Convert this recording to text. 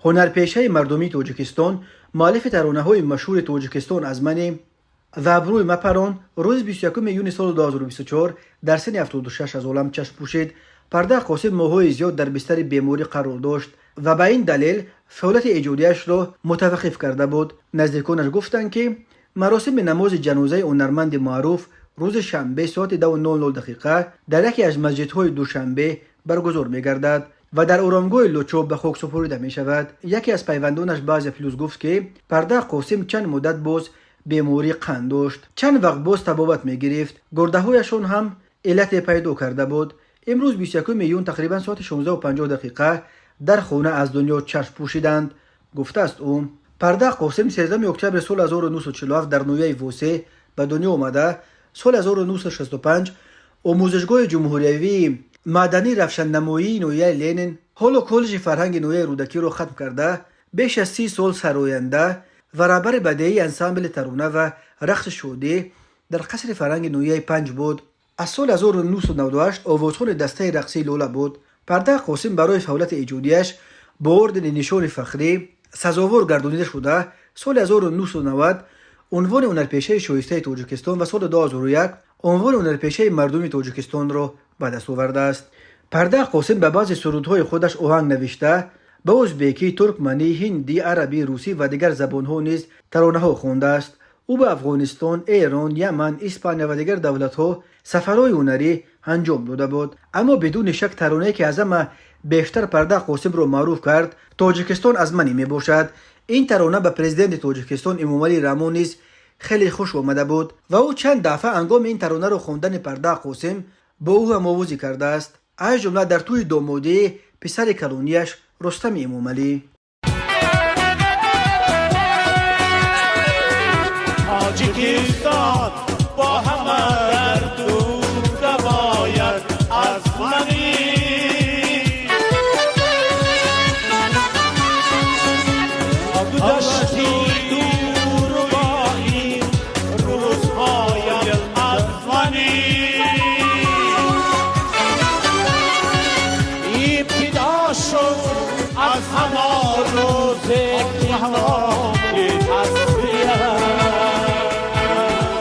Ҳунарпешаи мардумии Тоҷикистон, муаллифи таронаҳои машҳури «Тоҷикистон аз мани» ва «Абрӯи мапарон», рӯзи 21 июни соли 2024 дар синни 76 аз олам чашм пӯшид. Парда Қосим моҳҳои зиёд дар бистари беморӣ қарор дошт ва ба ин далел фаъолияти эҷодиашро мутаваққиф карда буд. Наздиконаш гуфтанд, ки маросими намози ҷанозаи ҳунарманди маъруф рӯзи шанбе соати 10:00 дақиқа дар яке аз масҷидҳои Душанбе баргузор мегардад ва дар оромгоҳи Лучоб ба хок супорида мешавад. Яке аз пайвандонаш ба Азия Плюс гуфт, ки Парда Қосим чанд муддат боз бемории қанд дошт, чанд вақт боз табобат мегирифт, гурдаҳояшон ҳам иллате пайдо карда буд. Имрӯз, 21 июн, тақрибан соати 16:50 дақиқа дар хона аз дунё чашм пӯшиданд, гуфтааст ӯ. Парда Қосим 13 октябри соли 1947 дар ноҳияи Восе ба дунё омада, соли 1965 омӯзишгоҳи ҷумҳуриявии мадании равшаннамоии ноҳияи Ленин, ҳоло коллеҷи фарҳанги ноҳияи Рӯдакиро хатм карда, беш аз 30 сол сароянда ва раҳбари бадеии ансамбли тарона ва рақси шодӣ дар қасри фарҳанги ноҳияи Панҷ буд. Аз соли 1998 овозхони дастаи рақсии Лола буд. Парда Қосим барои фаъолияти эҷодиаш бо ордени Нишони Фахрӣ сазовор гардонида шуда, соли 1990 унвони ҳунарпешаи шоистаи Тоҷикистон ва соли 2001 унвони ҳунарпешаи мардуми Тоҷикистонро ба даст овардааст. Парда Қосим ба баъзе сурудҳои худаш оҳанг навишта, ба ӯзбекӣ, туркманӣ, ҳиндӣ, арабӣ, русӣ ва дигар забонҳо низ таронаҳо хондааст. Ӯ ба Афғонистон, Эрон, Яман, Испания ва дигар давлатҳо сафарҳои ҳунарӣ анҷом дода буд. Аммо бидуни шак таронае, ки аз ҳама бештар Парда Қосимро маъруф кард, «Тоҷикистон аз мани» мебошад. Ин тарона ба президенти Тоҷикистон Эмомалӣ Раҳмон низ хеле хуш омада буд ва ӯ чанд дафъа ҳангоми ин таронаро хондани Парда Қосим бо ӯ ҳамовозӣ кардааст, аз ҷумла дар тӯи домодии писари калонияш Рустами Эмомалӣ. Тоҷикистон бо